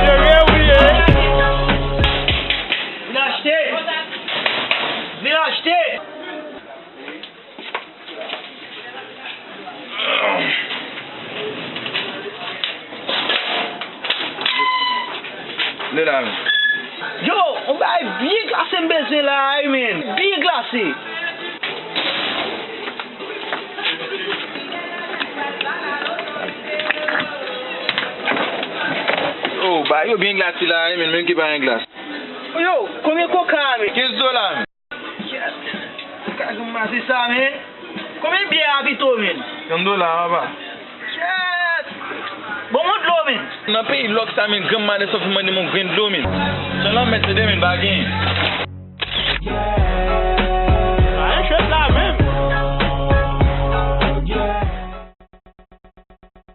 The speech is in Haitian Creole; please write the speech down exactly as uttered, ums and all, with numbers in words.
Serye wi, eh. Vin achte! Vin achte! Lè la, men. Yo, yon bagay byen glase m bezwen la, wi, men. Byen glase. Oh, bagay yo byen glase la, wi, men, menm ki pa gen glas. Yo, konbyen koka a, men? Kenz dola, men. Kèt! Ka granm mati sa, men. Konbyen byè a pito, men? Yon dola, papa. Kèt! Bon, mwen dlo, men. Nan peyi lòk sa, men, granm mati sòfi mande m yon grenn dlo, men. Jan lanmèd se de, men, pa genyen.